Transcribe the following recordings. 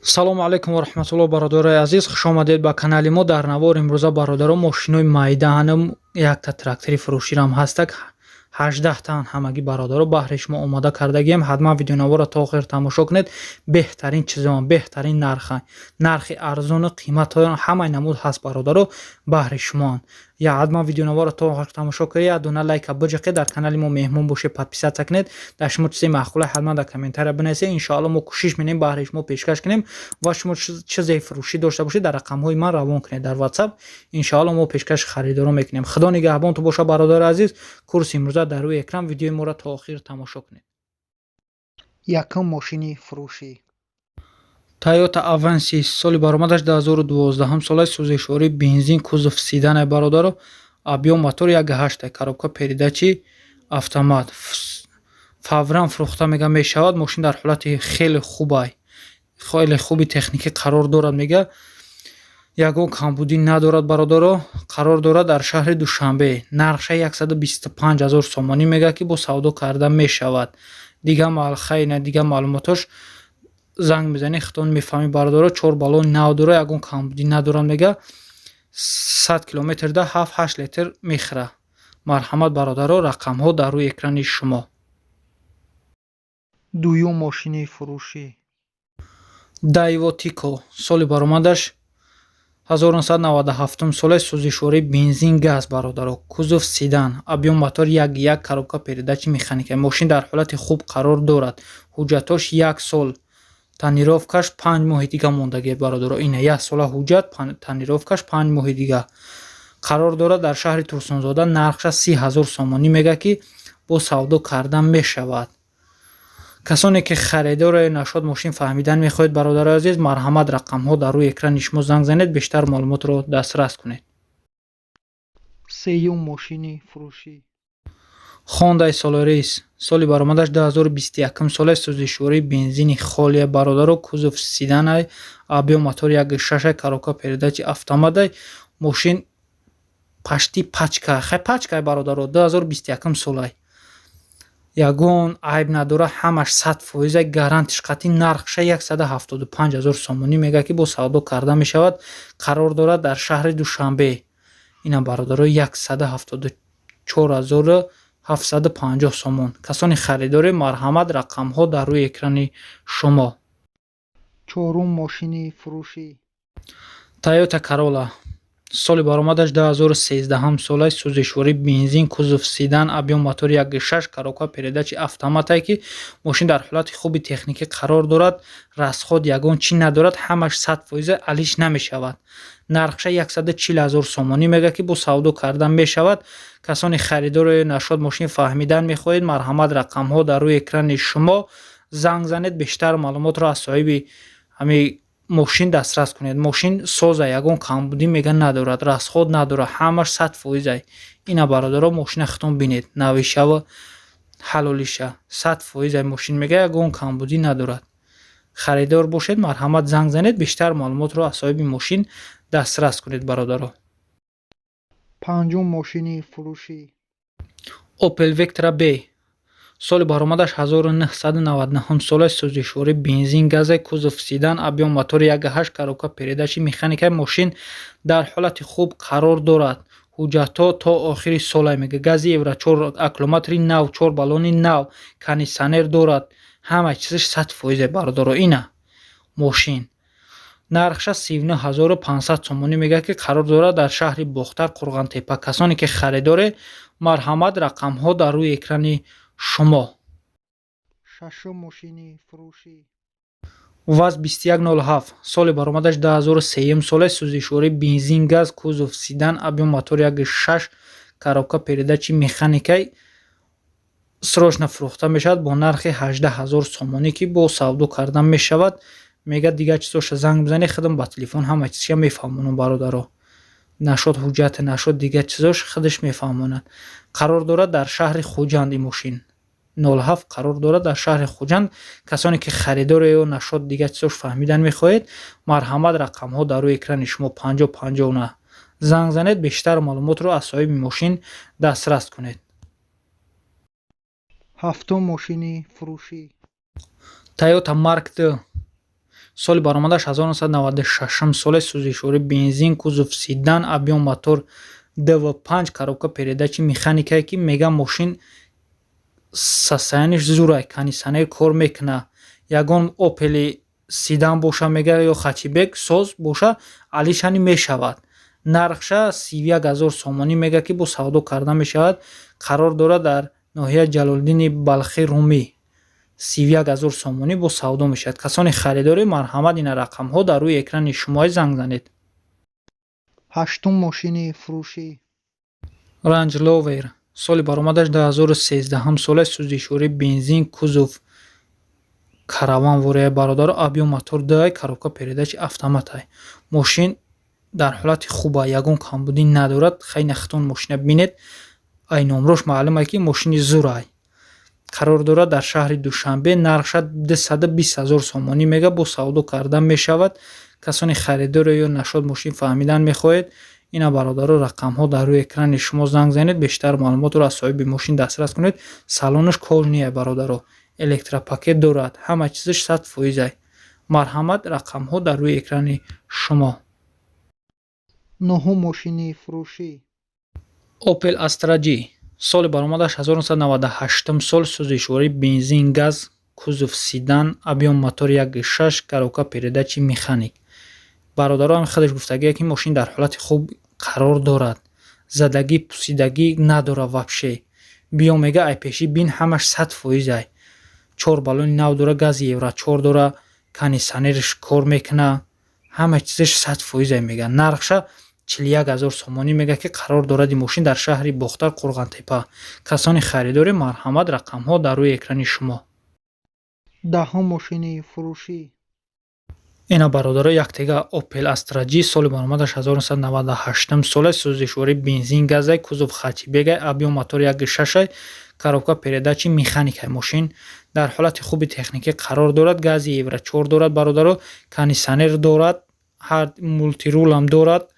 Салому алайкум ва раҳматуллоҳ, бародарои азиз, хуш омадед ба канали мо. Дар навор имрӯза, бародаро, мошинои майдаанам, якта трактори фурӯширам ҳастак, 18 тан ҳамагӣ, бародаро, баҳри шумо омода кардагием. Ҳатман видеонаворро то охир тамошо кунед. Беҳтарин чизон, беҳтарин нарха, нархи арзону қиматҳо, ҳамаи намуд ҳаст, бародаро, баҳри шумоанд. Я ҳатман видеонаворро то охир тамошо кунед, як дона лайка биҷиқед, дар канали мо меҳмон бошед, подписаться кунед. Дар шумо чизе маъқула, ҳатман дар комментария бинависед. Иншоалло, мо кӯшиш менем, баҳри шумо пешкаш кунем. Ва шумо чизе фурӯшӣ дошта бошед, дар рақамҳои ман равон кунед дар WhatsApp. Иншоалло, мо пешкаши харидорон мекунем. Худо нигаҳбонту боша, бародари азиз. Курси имрӯза дар рӯи экран, видеои моро то охир тамошо кунед. Якум мошини фурӯшӣ. Toyota Avensis, соли баромадаш 2012 солаи, сӯзишворӣ бензин, кузов седан, бародаро, объём мотор 1,8, коробка передачи автомат. Фавран фурӯхта, мега, мешавад. Мошин дар ҳолати хеле хубай, хеле хуби техникӣ қарор дорад, мега, ягон камбудӣ надорад, бародаро. Қарор дорад дар шаҳри Душанбе. Нархша 125 ҳазор сомонӣ мега, ки бо савдо карда мешавад. Дига хайна, дига маълумотош занг мезанӣ, худтон мефаҳмӣ, бародаро. Чор баллони нав дора, ягон камбудӣ надорад, мега, 100 километрда 7-8 литр мехӯра. Марҳамат, бародаро, рақамҳо дар рӯи экрани шумо. Дуюм мошини фурӯшӣ. Daewoo Tico, соли баромадаш 1997 солаи, сӯзишворӣ бензин, газ, бародаро, кузов седан, объём мотор 1,1, коробка передачи механика. Мошин дар ҳолати хуб қарор дорад, ҳуҷҷатҳош як сол, тонировкаш 5 моҳи дига мондагист, бародаро. Ина, як сола ҳуҷҷат, тонировкаш 5 моҳи дига. Қарор дорад дар шаҳри Турсунзода. Нархша 30 ҳазор сомонӣ мега, ки бо савдо карда мешавад. Касоне ки харидоре нашод мошин фаҳмидан мехоҳед, бародарои азиз, марҳамат, рақамҳо дар рӯи экрани шумо, занг занед, бештар маълумотро дастрас кунед. Сеюм мошини фурӯшӣ. Хондай Солярис, соли баромадаш 2021 сола, сӯзишвории бензини холия, бародаро, кузов седанай, объём мотор 1,6, коробка передачи автоматай. Мошин почти пачка, хай, пачкай, бародаро, 2021 солай, ягон айб надора, ҳамаш 100%, гарантиш қатъи. Нархша 175 ҳазор сомонӣ мега, ки бо савдо карда мешавад. Қарор дорад дар шаҳри Душанбе. Ина, бародаро, 174 750 сомон. Касони харидоре, марҳамат, рақамҳо дар рӯи экрани шумо. Чорум мошини фурӯшӣ. Toyota Corolla, соли баромадаш 2013 солаи, сӯзишворӣ бензин, кузов седан, объём мотор 1,6, коробка передачи автоматае, ки мошин дар ҳолати хуби техникӣ қарор дорад, расход ягон чӣ надорад, ҳамаш 100%, алиш намешавад. Нархша 140 ҳазор сомонӣ мега, ки бо савдо карда мешавад. Касони харидоре нашод мошин фаҳмидан мехоҳед, марҳамат, рақамҳо дар рӯи экрани шумо, занг занед, бештар маълумотро аз соҳиби ҳами мошин дастрас кунед. Мошин соза, ягон камбудӣ, мега, надорад, расход надорад, ҳамаш 100%. Ина, бародаро, мошина худтон бинед, навишава ҳалолиша, 100% мошин, мега, ягон камбудӣ надорад. Харидор бошед, марҳамат, занг занед, бештар маълумотро аз соҳиби мошин дастрас кунед, бародаро. Панҷум мошини фурӯшӣ. Opel Vectra B, соли баромадаш 1999 сола, сӯзишворӣ бензин, газе, кузов седан, объём мотор 1,8, коробка передачи механика. Мошин дар ҳолати хуб қарор дорад, ҳуҷҷатҳо то охири сола, мега, гази евро 4, аккумулятори нав, чор баллони нав, кондитсионер дорад, ҳама чизаш 100%, бародаро. Ина мошин нархша 39 500 сомонӣ мегӯяд, ки қарор дорад дар шаҳри Бохтар, Қурғонтеппа. Касоне ки харидоре, марҳамат, рақамҳо дар рӯи экрани шумо. Шашум мошини фурӯшӣ. ВАЗ 2107, соли баромадаш 2003 сола, сӯзишворӣ бензин, газ, кузов седан, объём мотор 1,6, коробка передачи механикай. Срочно фурӯхта мешавад бо нархи 18 ҳазор сомонӣ, ки бо савдо кардан мешавад, мегӯяд. Дигар чизоша занг бизанед, худам ба телефон ҳама чизша мефаҳмонам, бародаро. Нашод ҳуҷҷате, нашод дигар чизош худаш мефаҳмонад. Қарор дорад дар шаҳри Хуҷанд. Ин мошин 07 қарор дорад дар шаҳри Хуҷанд. Касоне ки харидоре ё нашод дигар чизош фаҳмидан мехоҳед, марҳамат, рақамҳо дар рӯи экрани шумо, 50 59, занг занед, бештар маълумотро аз соҳиби мошин дастрас кунед. Ҳафтум мошини фурӯшӣ. Toyota Mark II. Соли баромадаш 1996 соле, сӯзишворӣ бензин, кузов седан, объём мотор 2,5, коробка передачи механикае, ки мега мошин состояние ш зурай, кондитсионер кор мекуна. Ягон Опели седан боша, мега, ё хэтчбек соз боша, алишани мешавад. Нархша 31 000 сомонӣ мега, ки бо савдо карда мешавад. Қарор дорад дар ноҳияи Ҷалолиддини Балхӣ, Румӣ. 31 000 сомонӣ бо савдо мешавад. Касоне харидорӣ, марҳамат, ина рақамҳо дар рӯи экрани шумои, занг занед. Ҳаштум мошини фурӯшӣ. Range Rover, соли баромадаш 2013 соле, сӯзишворӣ бензин, кузов караван вория, бародаро, объём мотор 2, коробка передачи автоматай. Мошин дар ҳолати хуба, ягон камбудӣ надорад. Хайна хитон мошина бинед, ай номрош маълум ай, ки мошини зурай. Қарор дорад дар шаҳри Душанбе. Нархша 220 000 сомонӣ мега, бо савдо карда мешавад. Касоне харидоре ё нашод мошин фаҳмидан мехоҳед, ина, бародаро, рақамҳо дар рӯи экрани шумо, занг занед, бештар маълумотро аз соҳиби мошин дастрас кунед. Салонаш кожаный ай, бародаро, электропакет дорад, ҳама чизаш 100%-ай. Марҳамат, рақамҳо дар рӯи экрани шумо. Нуҳум мошини фурӯшӣ. Opel Astra G, соли баромадаш 1998 сол, сӯзишворӣ бензин, газ, кузов седан, объём мотор 1,6, коробка передачи механик. Бародаро, ҳам худаш гуфтагие, ки мошин дар ҳолати хуб қарор дорад, задагӣ, пусидагӣ надорад вообще. Биё, мега, ай пешӣ бин, ҳамаш 100%-ай. Чор баллони нав дора, гази евро 4 дора, кондитсионерш кор мекуна, ҳама чизаш 100%-ай, мега. Нархша 41 000 сомонӣ мега, ки қарор дорад ин мошин дар шаҳри Бохтар, Қурғантепа. Касони харидорӣ, марҳамат, рақамҳо дар рӯи экрани шумо. Даҳум мошини фурӯшӣ. Ина, бародаро, яктега Opel Astra G, соли баромадаш 1998 соле, сӯзишворӣ бензин, газай, кузов хэтчбек ай, объём мотор 1,6, коробка передачи механикай. Мошин дар ҳолати хуби техникӣ қарор дорад, гази евро 4 дорад, бародаро, кондитсионер дорад, ҳар мультируль ам дорад,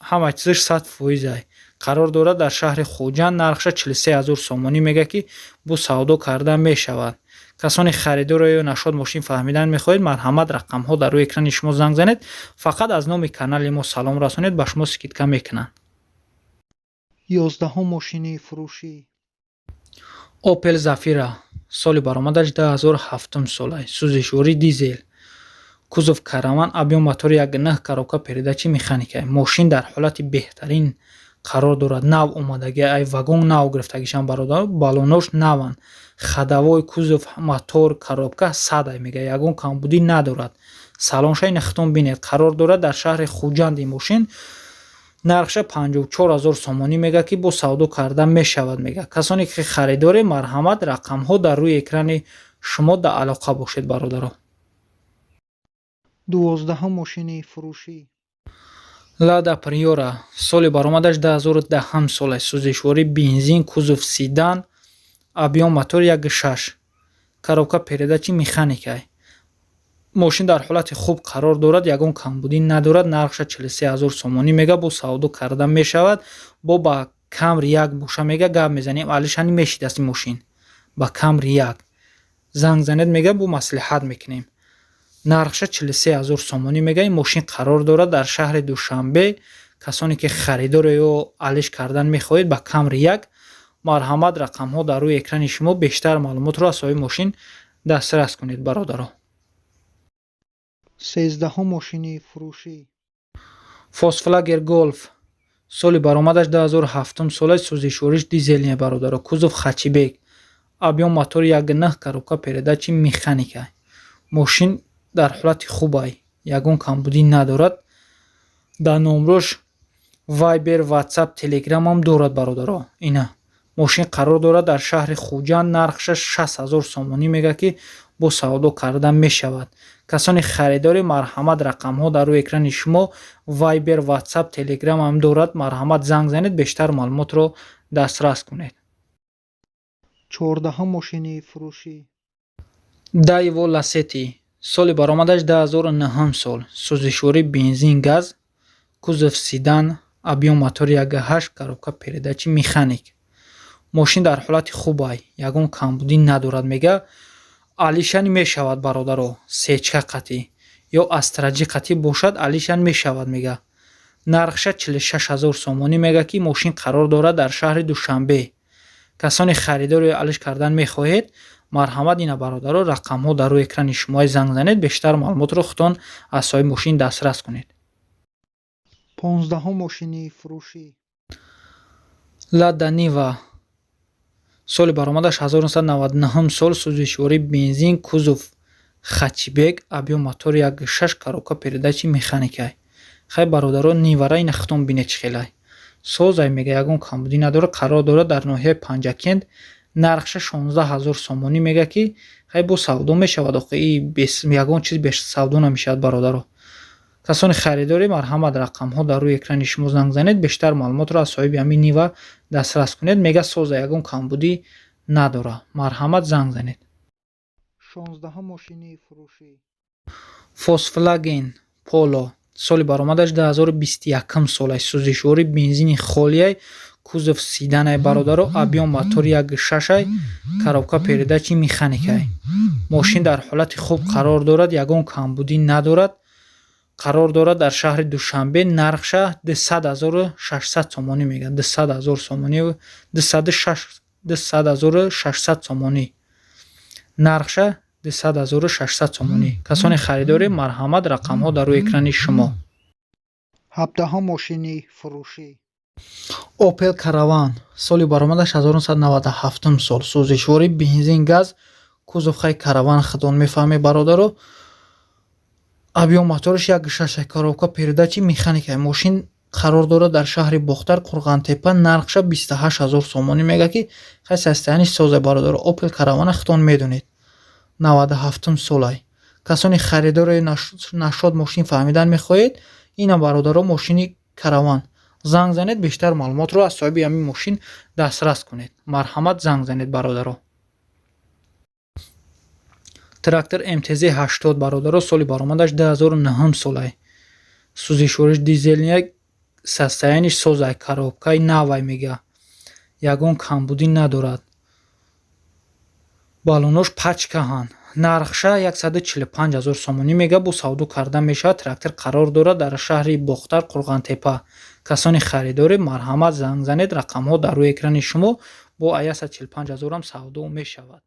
ҳама чизаш 100%-ай. Қарор дорад дар шаҳри Хуҷанд. Нархша 43 000 сомонӣ мега, ки бо савдо карда мешавад. Касоне харидоро ё нашод мошин фаҳмидан мехоҳед, марҳамат, рақамҳо дар рӯи экрани шумо, занг занед. Фақат аз номи канали мо салом расонед, ба шумо скидка мекунанд. 11-ум мошини фурӯшӣ. Opel Zafira, соли баромадаш 2007 сола, сӯзишворӣ дизел, кузов караван, объём мотори 1,9, коробка передачи механика. Мошин дар ҳолати беҳтарин қарор дорад, нав омадаги, ай вагон нав гирифтагишам, бародар, баллонош наванд, ходовой, кузов, мотор, коробка садай, мега, ягон камбудӣ надорад. Салонша ина хитон бинед. Қарор дорад дар шаҳри Хуҷанд ин мошин. Нархша 54 000 сомонӣ мега, ки бо савдо карда мешавад, мега. Касоне ки харидоре, марҳамат, рақамҳо дар рӯи экрани шумо, дар алоқа бошед, бародаро. 12-ум мошини фурӯшӣ. Лада Приора, соли баромадаш 2010 сола, сӯзишворӣ бензин, кузов седан, объём мотор 1,6, коробка передачи механикай. Мошин дар ҳолати хуб қарор дорад, ягон камбудӣ надорад. Нархша 43 000 сомонӣ мега, бо савдо карда мешавад. Бо ба Камри як боша, мега, гап мезанем, алишани мешидаст ин мошин. Ба Камри як занг занед, мега, бо маслиҳат мекунем. Нархша 43 000 сомонӣ мега. Ин мошин қарор дорад дар шаҳри Душанбе. Касоне ки харидоро ё алиш кардан мехоҳед ба Камри як, марҳамат, рақамҳо дар рӯи экрани шумо, бештар маълумотро аз соҳиби мошин дастрас кунед, бародаро. 13-ум мошини фурӯшӣ. Volkswagen Golf, соли баромадаш 2007 сола, сӯзишвориш дизельный, бародаро, кузов хэтчбек, объём мотори 1,9, коробка передачи механика. Мошин дар ҳолати хубай, ягон камбудӣ надорад. Дар номрош Viber, WhatsApp, Telegram ҳам дорад, бародаро. Ина мошин қарор дорад дар шаҳри Хуҷанд. Нархша 60 000 сомонӣ мега, ки бо савдо карда мешавад. Касоне харидори, марҳамат, рақамҳо дар рӯи экрани шумо, Viber, WhatsApp, Telegram ҳам дорад, марҳамат, занг занед, бештар маълумотро дастрас кунед. 14-ум мошини фурӯшӣ. Daewoo Lacetti, соли баромадаш 2009 сол, сӯзишворӣ бензин, газ, кузов седан, объём мотори 1,8, коробка передачи механик. Мошин дар ҳолати хубай, ягон камбудӣ надорад, мега, алишани мешавад, бародаро, сечка қатӣ. Ё Астра Ҷи қатӣ бошад, алишан мешавад, мега. Нархша 46 ҳазор сомонӣ мега, ки мошин қарор дорад дар шаҳри Душанбе. Касоне харидори алиш кардан мехоҳед, марҳамат, ина, бародаро, рақамҳо дар рӯи экрани шумои, занг занед, бештар маълумотро худтон аз соҳиби мошин дастрас кунед. 15-ум мошини фурӯшӣ. Лада Нива, соли баромадаш 1999 сол, сӯзишворӣ бензин, кузов хэтчбек, объём мотор 1,6, коробка передачи механикай. Хай, бародаро, Нивара ина худтон бинед, чӣ хелай созай, мега, ягон камбудӣ надорад. Қарор дорад дар ноҳияи Панҷакент. Нархша 16 ҳазор сомонӣ мега, ки хай, бо савдо мешавад. Охи, ягон чиз бесавдо намешавад, бародаро. Касоне харидорӣ, марҳамат, рақамҳо дар рӯи экрани шумо, занг занед, бештар маълумотро аз соҳиби ҳамин Нива дастрас кунед. Мега, соза, ягон камбудӣ надорад. Марҳамат, занг занед. 16-ум мошини фурӯшӣ. Фольксваген Поло, соли баромадаш 2021 солай, сӯзишворӣ бензини холиай, кузов седанай, бародаро, объём мотор 1,6-ай, коробка передачи механикай. Мошин дар ҳолати хуб қарор дорад, ягон камбудӣ надорад. Қарор дорад дар шаҳри Душанбе. Нархша 200 600 сомонӣ мега, 200 000 сомонӣ, 200 600 сомонӣ нархша, 200 600 сомонӣ. Касоне харидорӣ, марҳамат, рақамҳо дар рӯи экрани шумо. 17-ум мошини фурӯшӣ. Опел Караван, соли баромадаш 1997 сол, сӯзишворӣ бензин, газ, кузов хай Караван худон мефаҳмед, бародаро. Объём мотораш 1,6, коробка передачи механика. Мошин қарор дорад дар шаҳри Бохтар, Қурғантепа. Нархша 28 ҳазор сомонӣ мега, ки хай, состояниш соза, бародаро. Опел Каравана худон медонед, 97 солай. Касоне харидори нашод мошин фаҳмидан мехоҳед, ина, бародаро, мошини Караван, занг занед, бештар маълумотро аз соҳиби ҳамин мошин дастрас кунед. Марҳамат, занг занед, бародаро. Трактор МТЗ 80, бародаро, соли баромадаш 2009 солай, сӯзишвориш дизельный, состояниш созай, коробкаи навай, мега, ягон камбудӣ надорад, баллонош пачкаҳанд. Нархша 145 ҳазор сомонӣ мега, бо савдо карда мешавад. Трактор қарор дорад дар шаҳри Бохтар, Қурғантепа. Касоне харидорӣ, марҳамат, занг занед, рақамҳо дар рӯи экрани шумо, бо 145 ҳазорам савдо мешавад.